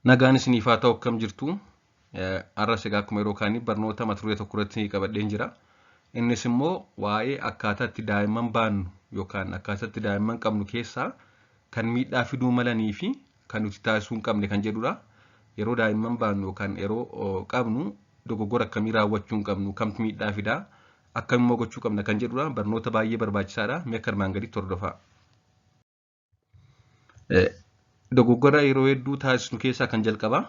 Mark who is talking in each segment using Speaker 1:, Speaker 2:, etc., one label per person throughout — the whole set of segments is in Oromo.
Speaker 1: Nagaan isiniif haa ta'u akkam jirtu. Har'as egaa akkuma yeroo kaanii barnoota mata duree tokko irratti qabadheen jira. Innis immoo waa'ee akkaataa itti daa'imman baannu yookaan akkaataa itti daa'imman qabnu keessaa kan miidhaa fiduu malanii fi kan nuti taasisuu hin qabne kan jedhudha. Yeroo daa'imman baannu yookaan yeroo qabnu dogoggora akkamii raawwachuu hin qabnu, kamtu miidhaa fidaa, akkam immoo gochuu qabna kan jedhudha. Barnoota baay'ee barbaachisaadha. Mee akka armaan gaditti hordofaa. Dogoggora yeroo hedduu taasisnu keessaa kan jalqabaa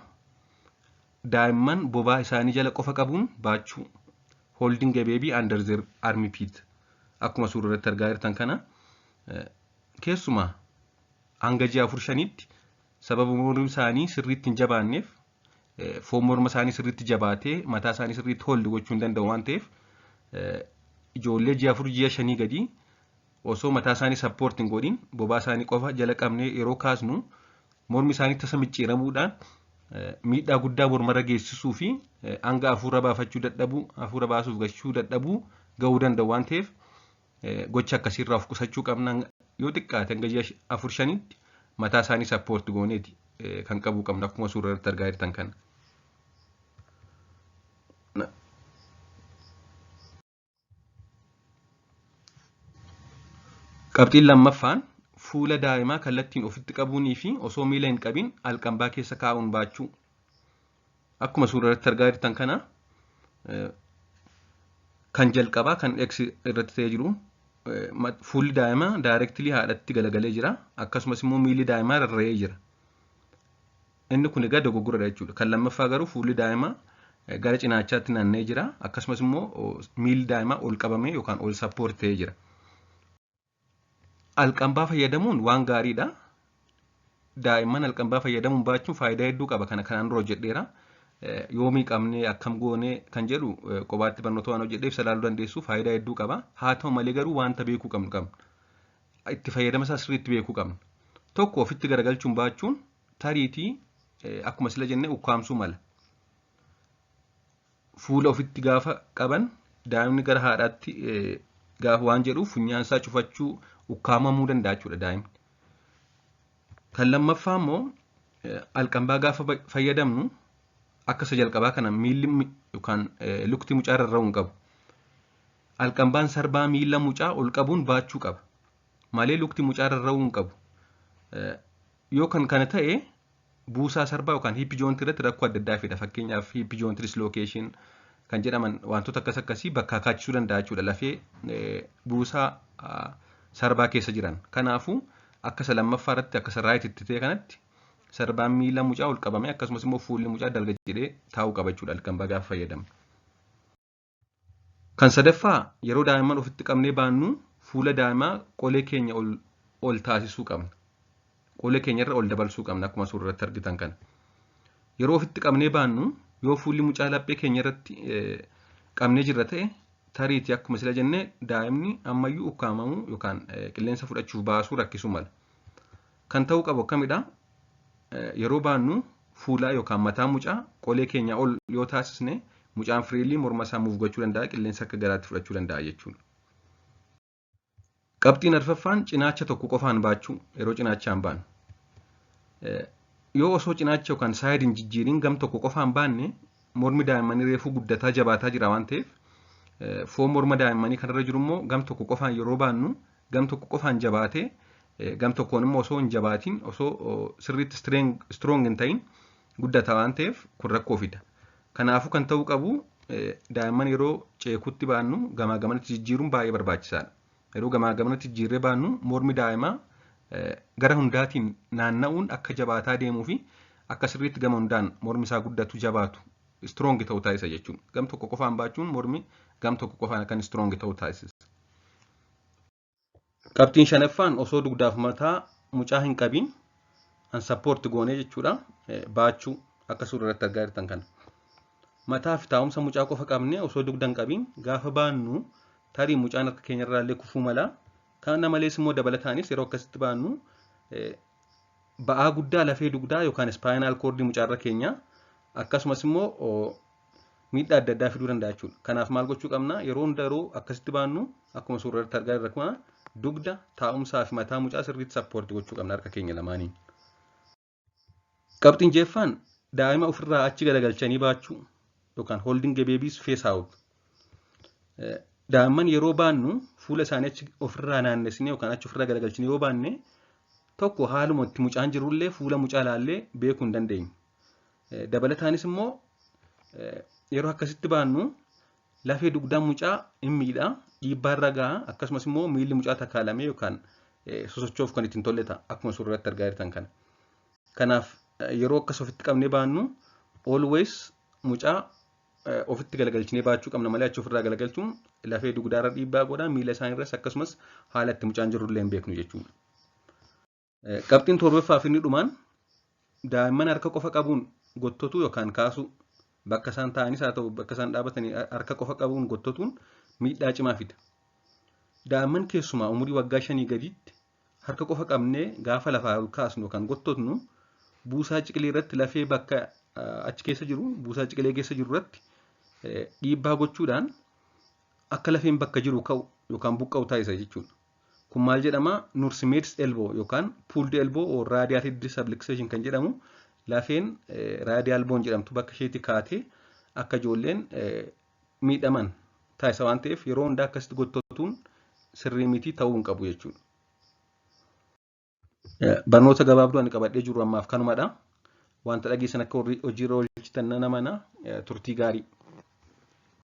Speaker 1: daa'imman bobaa isaanii jala qofa qabuun baachuu. Holding a baby under their armpit. Akkuma suura irratti argaa jirtan kana keessumaa hanga ji'a 4-5tti sababa mormi isaanii sirriitti hin jabaanneef foon morma isaanii sirriitti jabaatee mataa isaanii sirriitti hold gochuu hin danda'u waan ta'eef ijoollee ji'a 4 ji'a 5 gadii osoo mataa isaanii sappoort hin godhin bobaa isaanii qofa jala qabnee yeroo kaasnu mormi isaanii tasa micciiramuudhaan miidhaa guddaa mormarra geessisuu fi hanga hafuura baafachuu dadhabuu, hafuura baasuuf gashuu dadhabuu gahuu danda'u waan ta'eef gocha akkasiirraa of qusachuu qabna. Yoo xiqqaate hanga ji'a 4-5tti mataa isaanii sappoort gooneeti kan qabuu qabna akkuma suura irratti argaa jirtan kana. Qabxiin lammaffaan fuula daa'imaa kallattiin ofitti qabuunii fi osoo miila hin qabin alqambaa keessa kaa'uun baachuu. Akkuma suura irratti argaa jirtan kana kan jalqabaa kan X irratti ta'ee jiru fuulli daa'imaa daayirektilii haadhatti galagalee jira. Akkasumas immoo miilli daa'imaa rarra'ee jira. Inni kun egaa dogoggoradha jechuudha. Kan lammaffaa garuu fuulli daa'imaa gara cinaachaatti naanna'ee jira. Akkasumas immoo miilli daa'imaa ol qabamee yookaan ol sappoort ta'ee jira. Alqambaa fayyadamuun waan gaariidha. Daa'imman alqambaa fayyadamuun baachuun faayidaa hedduu qaba. Kana kanaan dura hojjedheera. Yoomii qabnee akkam goonee kan jedhu kophaatti barnoota waan hojjedheef isa ilaaluu dandeessu faayidaa hedduu qaba. Haa ta'u malee garuu wanta beekuu qabnu qabna. Itti fayyadama isaa sirriitti beekuu qabna. Tokko ofitti garagalchuun baachuun tariitii akkuma sila jennee ukkaamsuu mala. Fuula ofitti gaafa qaban daa'imni gara haadhaatti gaafa waan jedhuuf funyaan isaa cufachuu ukkaamamuu danda'a jechuudha daa'imni. Kan lammaffaa immoo alqambaa gaafa fayyadamnu akka isa jalqabaa kana miilli yookaan lukti mucaa rarra'uu hin qabu. Alqambaan sarbaa miila mucaa ol qabuun baachuu qaba. Malee lukti mucaa rarra'uu hin qabu. Yoo kan kana ta'e buusaa sarbaa yookaan hip joint irratti rakkoo adda addaa fida. Fakkeenyaaf hip joint dislocation kan jedhaman wantoota akkas akkasii bakka kaachisuu danda'a jechuudha. Lafee buusaa sarbaa keessa jiran. Kanaafuu akka isa lammaffaa irratti akka isa raayit itti ta'e kanatti sarbaan miila mucaa ol qabame akkasumas immoo fuulli mucaa dalga jedhee taa'uu qaba jechuudha alqambaa gaafa fayyadamnu. Kan sadaffaa yeroo daa'imman ofitti qabnee baannu fuula daa'imaa qolee keenya ol taasisuu qabna. Qolee keenya irra ol dabarsuu qabna akkuma suura irratti argitan kana. Yeroo ofitti qabnee baannu yoo fuulli mucaa laphee keenya irratti qabnee jirra ta'e tariitii akkuma sila jennee daa'imni ammayyuu ukkaamamuu yookaan qilleensa fudhachuuf baasuu rakkisuu mala. Kan ta'uu qabu akkamidha? Yeroo baannu fuula yookaan mataa mucaa qolee keenya ol yoo taasisne mucaan firiilii morma isaa muuf gochuu danda'a, qilleensa akka garaatti fudhachuu danda'a jechuudha. Qabxiin arfaffaan cinaacha tokko qofaan baachuu yeroo cinaachaan baannu. Yoo osoo cinaacha yookaan saayid hin jijjiirin gam tokko qofaan baanne mormi daa'immanii reefuu guddataa jabaataa jira waan ta'eef foon morma daa'immanii kanarra jiru immoo gam tokko qofaan yeroo baannu gam tokko qofaan jabaatee gam tokkoon immoo osoo hin jabaatin osoo sirriitti strong hin ta'in guddata waan ta'eef kun rakkoo fida. Kanaafuu kan ta'uu qabu daa'imman yeroo ceekutti baannu gamaa gamanatti jijjiiruun baay'ee barbaachisaadha. Yeroo gamaa gamanatti jijjiirree baannu mormi daa'imaa gara hundaatiin naanna'uun akka jabaataa deemuu fi akka sirriitti gama hundaan mormi isaa guddatu jabaatu strong ta'uu taasisa jechuudha. Gam tokko qofaan baachuun mormi gam tokko qofaan akka strong ta'uu taasisa. Qabxiin shanaffaan osoo dugdaaf mataa mucaa hin qabin an sappoort goonee jechuudha. Baachuu akka suura irratti argaa jirtan kana. Mataa fi taa'umsa mucaa qofa qabnee osoo dugda hin qabin gaafa baannu tarii mucaan harka keenya irraa illee kufuu mala. Kana malees immoo dabalataanis yeroo akkasitti baannu ba'aa guddaa lafee dugdaa yookaan ispaayinaal koordii mucaarra keenya akkasumas immoo miidhaa adda addaa fiduu danda'a jechuudha. Kanaaf maal gochuu qabna? Yeroo hunda yeroo akkasitti baannu akkuma suura irratti argaa jirru kana dugda taa'umsaa fi mataa mucaa sirriitti sappoortii gochuu qabna harka keenya lamaaniin. Qabxiin jeeffaan daa'ima ofirraa achi galagalchanii baachuu yookaan holding a baby's face out. Daa'imman yeroo baannu fuula isaanii achi ofirraa naannessinee yookaan achi ofirraa galagalchinee yoo baanne, tokko haaluma itti mucaan jirullee fuula mucaa ilaallee beekuu hin dandeenyu. Dabalataanis immoo yeroo akkasitti baannu lafee dugdaa mucaa hin miidha, dhiibbaa irra gaha, akkasumas immoo miilli mucaa takaalamee yookaan sosochoof kan ittiin tolle ta'a, akkuma suuraa irratti argaa jirtan kana. Kanaaf yeroo akkas ofitti qabnee baannu always mucaa ofitti galagalchinee baachuu qabna malee achi ofirraa galagalchuun lafee dugdaarra dhiibbaa godha, miila isaaniirras, akkasumas haala itti mucaan jirullee hin beeknu jechuudha. Qabxiin torbaffaaf inni dhumaan daa'imman harka qofa qabuun gottotuu yookaan kaasuu, bakka isaan taa'anis haa ta'u bakka isaan dhaabatanii harka qofa qabuun gottotuun miidhaa cimaa fida. Daa'imman keessumaa umurii waggaa 5 gadiitti harka qofa qabnee gaafa lafaa ol kaasnu yookaan gottotnu buusaa ciqilee irratti, lafee bakka achi keessa jiru, buusaa ciqilee keessa jiru irratti dhiibbaa gochuudhaan akka lafeen bakka jiru ka'u yookaan buqqa'u taasisa jechuudha. Kun maal jedhama? Nursemaid's elbow yookaan pulled elbow or radial head subluxation kan jedhamu, lafeen radial bone jedhamtu bakka isheetti kaatee akka ijoolleen miidhaman taasisa waan ta'eef, yeroo hundaa akkasitti gottotuun sirrii miti, ta'uu hin qabu jechuudha. Barnoota gabaabduu ani qabadhee jiru ammaaf kanumadha. Wanta dhageessan akka hojiirra oolchitan nan amana. Turtii gaarii.